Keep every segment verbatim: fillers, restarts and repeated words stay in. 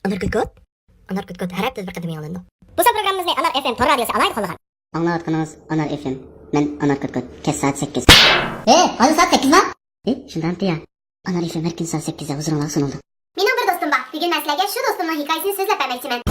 ئانار كوتكوت؟ ئانار كوتكوت ھەر ھەپتىدە بىر قېتىم ياڭلىنىدۇ. بۇ سان پروگراممىمىزنى ئانار ئېف ئېم تور رادىيوسى ئالاھىدە قوللىغان. ئاڭلاۋاتقىنىڭىز ئانار ئېف ئېم. مەن ئانار كوتكوت. كەچ سائەت سەككىز. ھە، ھازىر سائەت سەككىزما؟ ھە، شۇنداقمىتى يا؟ ئانار ئېف ئېم ھەر كۈنى سائەت سەككىزدە ھۇزۇرۇڭلارغا سۇنۇلىدۇ. مېنىڭ بىر دوستۇم بار. بۈگۈن مەن سىلەرگە شۇ دوستۇمنىڭ ھېكايىسىنى سۆزلەپ بەرمەكچىمەن.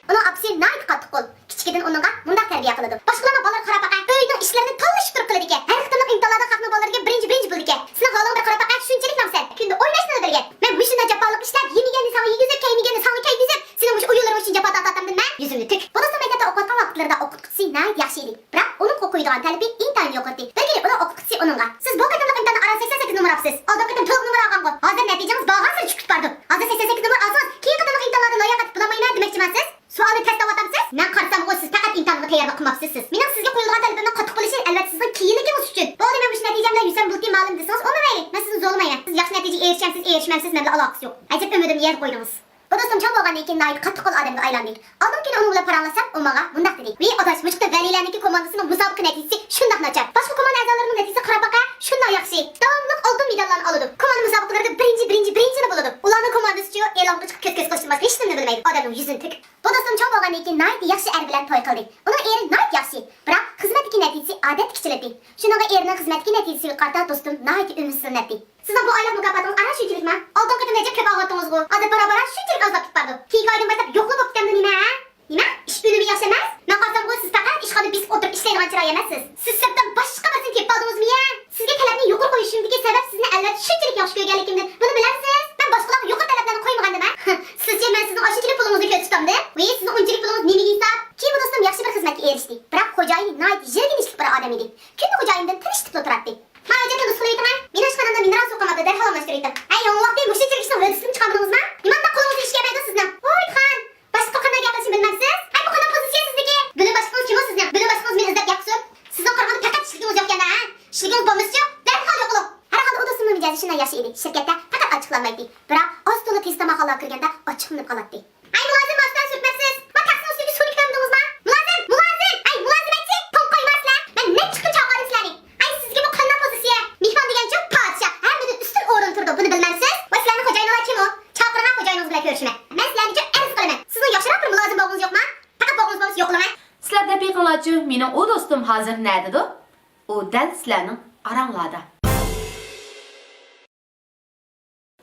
ئۇنىڭ ئاپىسى ناھايىتى قاتتىق قول. كىچىكىدىن ئۇنىڭغا مۇنداق تەربىيە قىلىدۇ. باشقىلارنىڭ بالىلىرى قاراپ باقە، ئۆينىڭ ئىشلىرىنى تاللىشىپ تۇرۇپ قىلىدىكەن. ھەر قېتىملىق ئىمتىھانلاردا خەقنىڭ بالىلىرىغا بىرىنچى، بىرىنچى بولىدىكەن. سېنىڭ ھالىڭغا بىر قاراپ باقە، شۇنچىلىك نامسەن. كۈندە ئويناشنىلا بىلگەن. مەن مۇشۇنداق جاپالىق ئىشلەپ، يېمىگەننى ساڭا يېگۈزۈپ، كىيمىگەننى ساڭا كىيگۈزۈپ، سېنىڭ مۇشۇ ئويۇنلىرىڭ ئۈچۈن جاپا تارتاتتىمدىم مەن؟ يۈزۈمنى تۆك. بۇ دوستۇم مەكتەپتە ئوقۇۋاتقان ۋاقىتلىرىدا ئوقۇتقۇچىسى ناھايىتى ياخشى ئىدى. بىراق ئۇنىڭ ئوقۇيدىغان تەلىپى ئىنتايىن يۇقىرى ئىدى. بىر كۈنى ئۇنىڭ ئوقۇتقۇچىسى ئۇنىڭغا، سىز بۇ قېتىملىق ئىمتىھاندا ئاران سەكسەن سەككىز نومۇر ئاپسىز. ئالدىنقى قېتىم تولۇق نومۇر ئالغانغۇ. ھازىر نەتىجىڭىز بارغانسېرى چۈشۈپ كېتىپ بارىدۇ. ھازىر سەكسەن سەككىز نومۇر ئالسىڭىز، كېيىنكى قېتىملىق ئىمتىھانلاردا لاياقەتلىك بولالمايمەن دېمەكچىمۇ سىز؟ سوئالنى تەستە ئاۋاتامسىز؟ مەن قارىسام، ئۇ سىز پەقەت ئىمتىھانغا تەييارلىق قىلماپسىز. سىزنىڭ ھالىڭىزنى كۆرۈپ، مەن قارىسام، ئۇ سىز پەقەت ئىمتىھانغا تەييارلىق قىلماپسىز سىز. مېنىڭ سىزگە قويۇلغان تەلىپىمنىڭ قاتتىق بولۇشى، ئەلۋەتتە، سىزنىڭ كېيىنلىكىڭىز ئۈچۈن. بولدى، مەن مۇشۇ نەتىجەم بىلەن يۈرسەم بولدى، مالىم دېسىڭىز، ئۇمۇ مەيلى. مەن سىزنى زورلىمايمەن. سىز ياخشى نەتىجە ئېرىشەمسىز، ئېرىشمەمسىز، مەن بىلەن ئالاقىسى يوق. ئەجەب ئۈمىدىم يەرگە قويدىڭىز. بۇ دوستۇم چوڭ بولغاندىن كېيىن ناھايىتى قاتتىققول ئادەمگە ئايلاندى. ئالدىنقى كۈنى ئۇنىڭ بىلەن پاراڭلاشسام، ئۇ ماڭا مۇنداق دېدى: ۋى ئاداش، مۇشۇ قېتىم ۋەلىلەرنىڭكى كوماندىسىنىڭ مۇسابىقە نەتىجىسى شۇنداق ناچار. باشقا كوماندا ئەزالىرىنىڭ نەتىجىسىگە قاراپ باقە، شۇنداق ياخشى. داۋاملىق ئالتۇن مېداللارنى ئالىدۇ. كوماندا مۇسابىقىلىرىدا بىرىنچى، بىرىنچى، بىرىنچىلا بولىدۇ. ئۇلارنىڭ كوماندىسىچۇ، ئېلانغا چىقىپ كۆز-كۆز قىلىشتىن باشقا ھېچنېمىنى بىلمەيدۇ. ئادەمنىڭ يۈزىنى تۆكۈپ. بۇ دوستۇم چوڭ بولغاندىن كېيىن ناھايىتى ياخشى ئەر بىلەن توي قىلدى. ئۇنىڭ ئېرى ناھايىتى ياخشى، بىراق خىزمەتتىكى نەتىجىسى ئادەتتىكىچىلىدى. شۇنىڭغا ئېرىنىڭ خىزمەتتىكى نەتىجىسىگە قارىتا دوستۇم ناھايىتى ئۈمىدسىزلىنەتتى. سىزنىڭ بۇ ئايلىق مۇكاپاتىڭىز ئەنە شۇنچىلىكما؟ ئالدىنقى قېتىم نەچچە كۆپ ئالغانتىڭىزغۇ؟ ھازىر بارا-بارا شۇنچىلىك ئازلاپ كېتىپ بارىدۇ. كېيىنكى ئايدىن باشلاپ يوقلا بوپ كېتەمدۇ نېمە، ھە؟ نېمە؟ ئىش ئۈنۈمى ياخشى ئەمەس؟ مەن قارىسامغۇ سىز پەقەت ئىشخانىدا بېسىپ ئولتۇرۇپ ئىشلەيدىغان چىراي ئەمەسسىز. سىز سىرتتىن باشقا بىرسىنى تېپىپ ئالدىڭىزمۇ يا؟ سىزگە تەلەپنى يۇقىرى قويۇشۇمدىكى سەۋەب سىزنى ئەلۋەتتە شۇنچىلىك ياخشى كۆرگەنلىكىمدىن. بۇنى بىلەمسىز؟ مەن باشقىلارغا يۇقىرى تەلەپلەرنى قويمىغاندىم ھە؟ سىزچە مەن سىزنىڭ ئاشۇنچىلىك پۇلىڭىزنى كۆزدە تۇتامدىم؟ ۋىي، سىزنىڭ ئۇنچىلىك پۇلىڭىز نېمىگە ھېساب؟ كېيىن بۇ دوستۇم ياخشى بىر خىزمەتكە ئېرىشتى. بىراق خوجايىنى ناھايىتى يىرگىنچلىك بىر ئادەم ئىدى. كۈندە خوجايىنىدىن تىنچ تۇتۇپ تۇراتتى. مانا ھۆججەتنى نۇسخىلىۋېتىڭە. مېنىڭ ئىشخانامدا مىنېرال سۇ قالماپتۇ، دەرھال ئالماشتۇرۇۋېتىڭ. ھەي، ياڭلىۋاقتى مۇشۇنچىلىك ئىشنىڭ ھۆددىسىدىن چىقارمىدىڭىزما؟ نېمانداق قولىڭىزدىن ئىش كەلمەيدۇ سىزنىڭ؟ ۋاي خان! باشلىققا قانداق گەپ قىلىشنى بىلمەمسىز؟ ھەي، بۇ قانداق پوزىتسىيە سىزدىكى؟ بۆلۈم باشلىقىڭىز كىم ئۇ سىزنىڭ؟ بۆلۈم باشلىقىڭىز مېنى ئىزدەپ گەپ قىلسۇن. سىزنىڭ قارىغاندا پەقەت ئىشلىكىڭىز يوق ئىكەن ھە؟ ئىشلىكىڭىز بولمىسىچۇ، دەرھال يوقىلىڭ. ھەر ھالدا ئۇ دوستۇمنىڭ مىجەزى شۇنداق ياخشى ئىدى. شىركەتتە پەقەت ئاچچىقلانمايتتى. بىراق ئاز-تولا تېز تاماق ھاللارغا كىرگەندە ئاچچىقلىنىپ قالاتتى. ھەي مۇلازىم، ماستان سۈرتمەپسىز؟ ۋە تەخسىنىڭ ئۈستىگە سۇنى كۆتۈرمىدىڭىزما؟ مۇلازىم! مۇلازىم! ھەي مۇلازىمەتچى! توڭ قايمارسىلەر! مەن نەچچە قېتىم چاقىردىم سىلەرنى. ھەي سىزگە بۇ قانداق پوزىتسىيە؟ مېھمان دېگەنچۇ پادىشاھ، ھەممىدىن ئۈستۈن ئورۇندا تۇرىدۇ، بۇنى بىلمەمسىز؟ ۋە سىلەرنىڭ خوجايىنىڭلار كىم ئۇ؟ چاقىرىڭلار خوجايىنىڭىز بىلەن كۆرۈشىمەن. مەن سىلەرنىچۇ ئەرز قىلىمەن. سىزنىڭ ياخشىراق بىر مۇلازىم بولغۇڭىز يوقما؟ پەقەت بولغۇڭىز بولمىسا يوقلىماڭ. سىلەر دەپ بېقىڭلارچۇ، مېنىڭ ئۇ دوستۇم ھازىر نەدىدۇ؟ ئۇ دەل سىلەرنىڭ ئاراڭلاردا.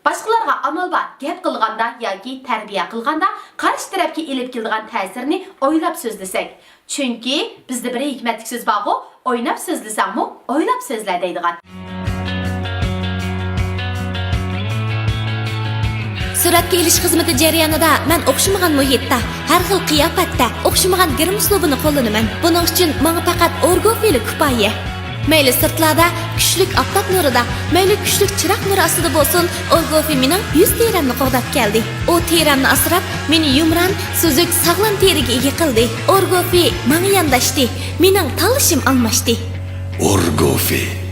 باشقىلارغا ئامال بار، گەپ قىلغاندا ياكى تەربىيە قىلغاندا قارشى تەرەپكە ئېلىپ كېلىدىغان تەسىرنى ئويلاپ سۆزلىسەك. چۈنكى بىزدە بىر ھېكمەتلىك سۆز بارغۇ، «ئويناپ سۆزلىسەڭمۇ، ئويلاپ سۆزلە» دەيدىغان. سۈرەتكە ئېلىش خىزمىتى جەريانىدا مەن ئوخشىمىغان مۇھىتتا، ھەر خىل قىياپەتتە ئوخشىمىغان گىرىم ئۇسلۇبىنى قوللىنىمەن. بۇنىڭ ئۈچۈن ماڭا پەقەت ئورگوفىلا كۇپايە. مەيلى سىرتلاردا كۈچلۈك ئاپتاپ نۇرىدا، مەيلى كۈچلۈك چىراغ نۇرى ئاستىدا بولسۇن، ئورگوفى مېنىڭ يۈز تېرەمنى قوغداپ كەلدى. ئۇ تېرەمنى ئاسراپ، مېنى يۇمران، سۈزۈك، ساغلام تېرىگە ئىگە قىلدى. ئورگوفى ماڭا يانداشتى، مېنىڭ تاللىشىم ئالماشتى. ئورگوفى.